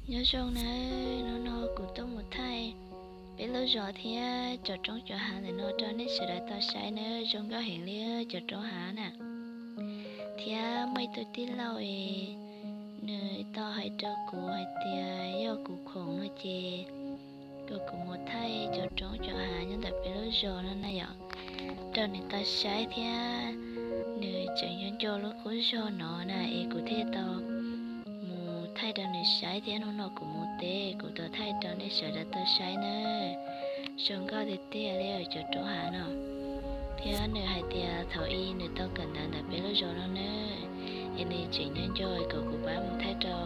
Nyob zoo nawb, hnub no kuv tuaj mus thaij peb lub zos thiab cov roob cov hav ntawm no rau nej sawv daws tau saib nawb. Zoo nkauj heev li cov roob hav na. Thiab muaj ib tug tij laug es nws tau hais rau kuv hais tias yog kuv khoom no ces kom kuv mus thaij cov roob cov hav nyob ntawm peb lub zos no na yom, rau nws tau saib thiab. Nws tseem nyob nco lub qub zos no na es kuv thiaj tau mus thaij rau nws saib thiab. Hnub no kuv mus teb kuv tau thaij rau nej sawv daws tau saib nawb. Zoo nkauj tiag tiag li cov roob hav no. Thiab nws hais tias thaum ub nws tau kawm ntawv ntawm peb lub zos no nawb, es nws tseem nyob nco kom kuv pab mus thaij rau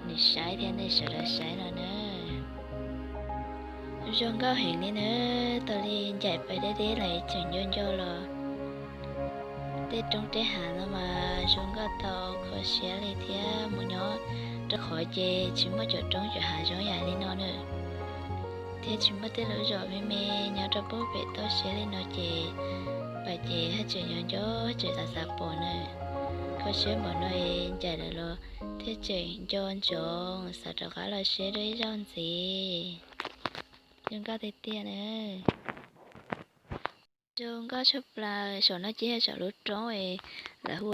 nws saib thiab nej sawv daws saib no nawb. Zoo nkauj heev li nawb, tas li ncaim pais deb deb lawm tseem nco nco los tej roob tej hav no mas zoo nkauj tau kho siab li thiab. Mus nyob rau qhov ces tsis muaj cov roob cov hav zoo yam li no na, thiab tsis muaj tej lub zos me me nyob rau pub pem toj siab li no ces pais ces haj tseem nco nco, haj tseem xav xav pom na. Kho siab npaum no es ncaim lawm los thiaj tseem nco ntsoov xav rov qab los saib dua ib zaug ntxiv. Zoo nkauj tiag tiag na. Zoo nkauj tshaj plaws. Saum no ces yog saum lub roob es lawv hu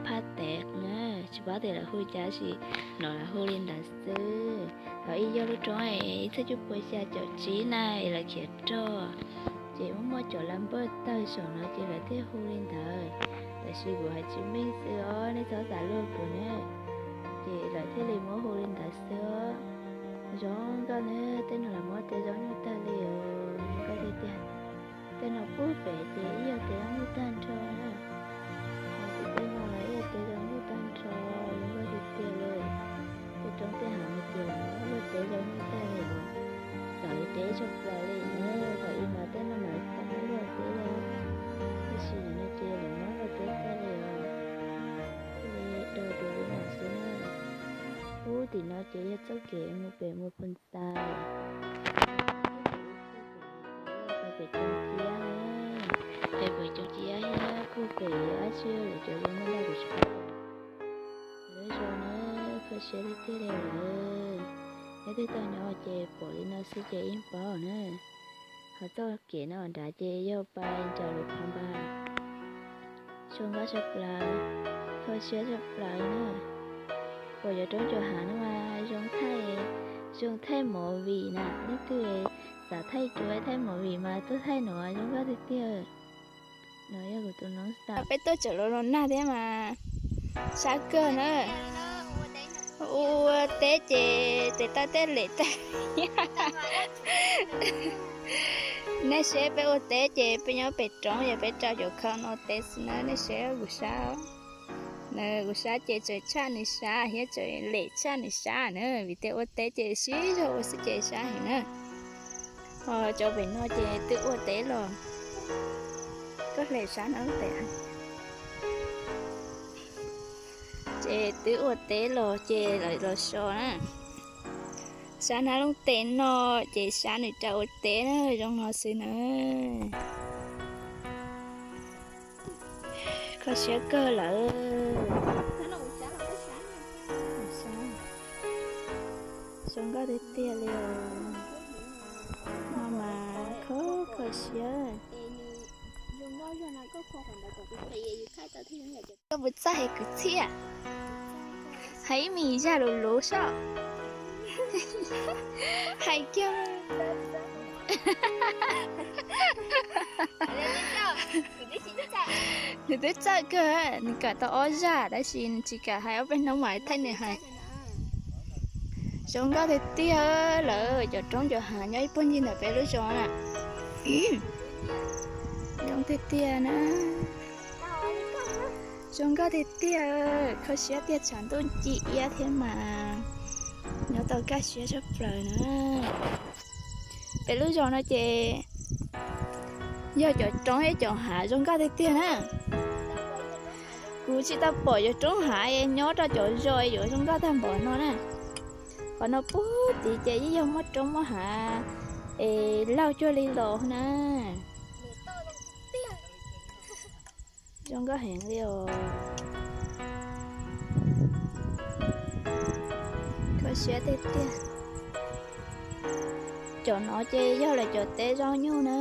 Phaj Tev na, tsis paub tias lawv hu cas tab sis no lawv hu li ntawd xwb. Thaum ub yog lub roob es ib txhiab cuaj pua xya caum tsib na es lawv khiav roj, ces muaj muaj cov lav npawj tawg saum no ces lawv thiaj hu li ntawd. Tab sis kuv hais tsis meej xwb os, nej txhob xav luag kuv na. Ces lawv thiaj li muab hu li ntawd xwb os. Zoo nkauj na, tej no lawv muab teb zoo nyuj tag li os, zoo nkauj tiag tiag. Tej no pub pem ces ib yog teb zoo nyuj tag nrho na. Ho tim tej no los ib yog teb zoo nyuj tag nrho, zoo nkauj tiag tiag li. Tej roob tej hav no ces lawv muab luag teb zoo nyuj tag li os. Txawm li teb tshaj plaws li na, thaum ub mas tej no mas tsis muab luag teb li, tab sis nim no ces lawv muab luag teb tag li os. Thiaj li dog dua li no xwb na. Ub, tim no ces yog txoj kev mus pem Mus Phoos Xais. Pem Coos Ciab, pem Coos Ciab thiab kuj pem dab tsi lawm cov zoo nkauj ntau kuv tsis paub. Lub zos na, kho siab tiag tiag li lawm. Yog twg tau nyob ces pom li no xwb ces yeej paub na. Ho txoj kev no nrad ces yog pais nram Luas Phas Npas. Zoo nkauj tshaj plaws, kho siab tshaj plaws na. Pom cov roob cov hav no mas zoo thaij, zoo thaij movie na. Leej twg xav thaij cuab thaij movie mas tuaj thaij no zoo nkauj tiag tiag. No yog kuv tus noob xav. Peb tuaj tseem los los nag thiab mas sab kawg na. Ua teb ces tes taw tej lem tag. Nej saib peb ua teb ces peb nyob pem roob, yog peb rau cov khau no teb xwb na, nej saib kuv sab. Kuv sab ces tseem tshaj nws sab thiab tseem lem tshaj nws sab na, vim tias ua teb ces sib zog ua xwb ces sab heev na. Ho cov pem no ces twb ua teb los, koj hle sab no lub tes. Ces twb ua teb los ces lawv los so na. Sab hnab looj tes no ces sab nws rau ua teb na, zoo no xwb na. Kho siab kawg lawm. Zoo nkauj tiag tiag li os. No mas kho kho siab. Koj puas txawj hais kwv txhiaj? Hais ib me zaj luv luv soj. Hais kiag. Nws twb txawj kawg, nws kawm tau ob zaj tab sis nws tsis kam hais, ob peb hnub mam thaij nws hais. Zoo nkauj tiag tiag lawm, cov roob cov hav nyob ib puag ncig ntawm peb lub zos na. Zoo tiag tiag na. Zoo nkauj tiag tiag, kho siab tiag, tshav ntuj ci iab thiab mas nyob tau kaj siab tshaj plaws na. Peb lub zos no ces yog cov roob thiab cov hav zoo nkauj tiag tiag na. Kuv tsis tau pom cov roob hav nyob rau cov zos yuav zoo nkauj tag npaum no na. Qhov no puag tid ces yeej yog muaj roob muaj hav es laug cuag li los na. Zoo nkauj heev li os. Kho Siab tiag tiag. Cov no ces yog lawv cov teb zaub nyuj na.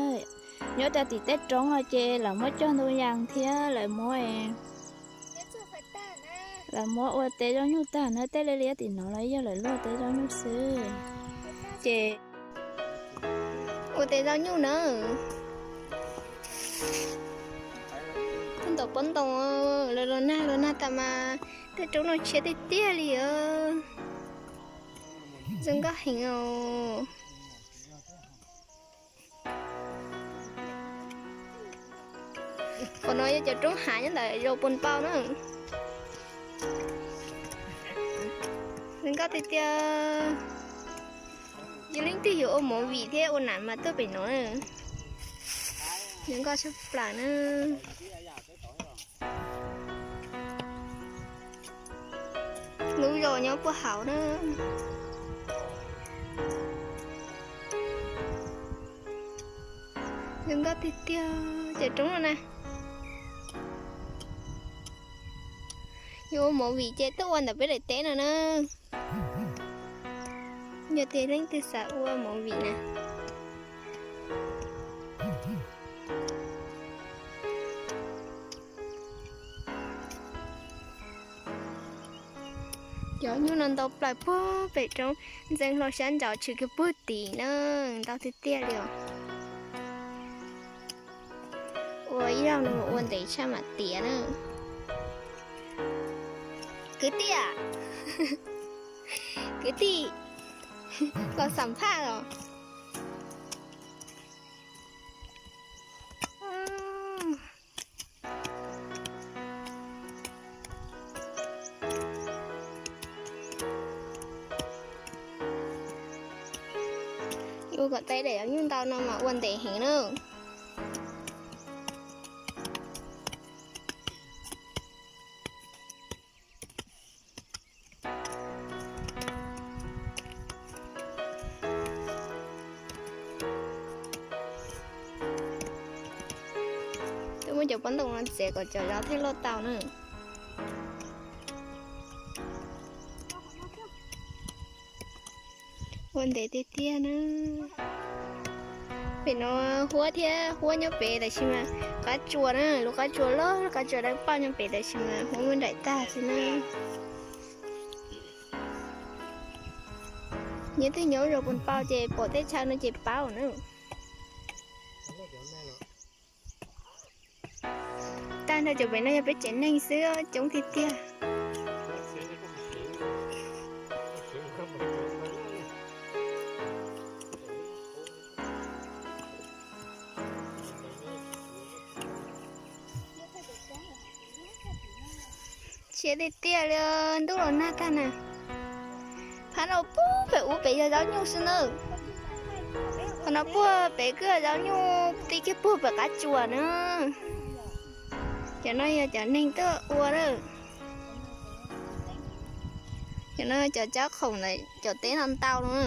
Nyob rau tim tej roob no ces lawv muab cog ntoo yas thiab lawv muab, lawv muab ua teb zaub nyuj tag na. Tej liab liab tim no los yog lawv luaj teb zaub nyuj xwb. Ces ua teb zaub nyuj na. Tab tom poob ntoo, lawv los nag los nag tas mas tej roob no tshiab tiag tiag li os. Zoo nkauj heev os. Qhov no yog cov roob hav nyob ntawm Zos Pus Npau na. Zoo nkauj tiag tiag. Yog leej twg yuav ua movie thiab ua nam mas tuaj pem no na. Zoo nkauj tshaj plaws na. Lub zos nyob puag hauv na. Zoo nkauj tiag tiag cov roob no na. Yuav ua movie ces tuaj ua ntawm peb daim teb no na. Yog tias leej twg xav ua movie na. Cov nyuj no ntau plaws puag pem roob, ntxeev hlo sab nraud tshwm kiag puag tim na, ntau tiag tiag li os. Ua ib zaug no ua ntev tshaj mam tiav na. Kwv tij, kwv tij, los xam phaj los. Ua kom tau daim nyuj ntau no mas ua ntev heev na. Twb muab cov pob ntoo no txiav kom cov zaub thiaj luaj tau na. Ua ntev tiag tiag na. Pem no huab thiab huab nyob pem tab sis mas qab tsuas na, lub qab tsuas loj, lub qab tsuas dawb paug nyob pem tab sis mas huab muab nraim tag xwb na. Nyob twg nyob Zos Pus Npau ces pom tej chaw no ces paub na. Tag nrho cov pem no yog peb tsev neeg xwb, coob tiag tiag. Tshiab tiag tiag li, ntuj los nag tag na. Phab no puag pem ub pem yog zaub nyuj xwb na. Qhov no puag pem kuj yog zaub nyuj, tib kiag puag pem qab tsuas na. Cov no yog cov neeg tuaj ua lawm. Cov no cov cob khoom ntawm cov teb no ntau no.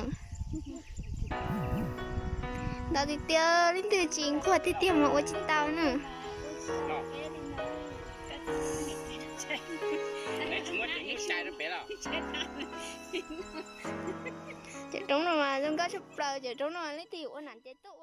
Ntau tiag tiag, leej twg tsis nquag tiag tiag mas ua tsis tau na. Cov roob no mas zoo nkauj tshaj plaws, cov roob no leej twg yuav ua nam ces tuaj.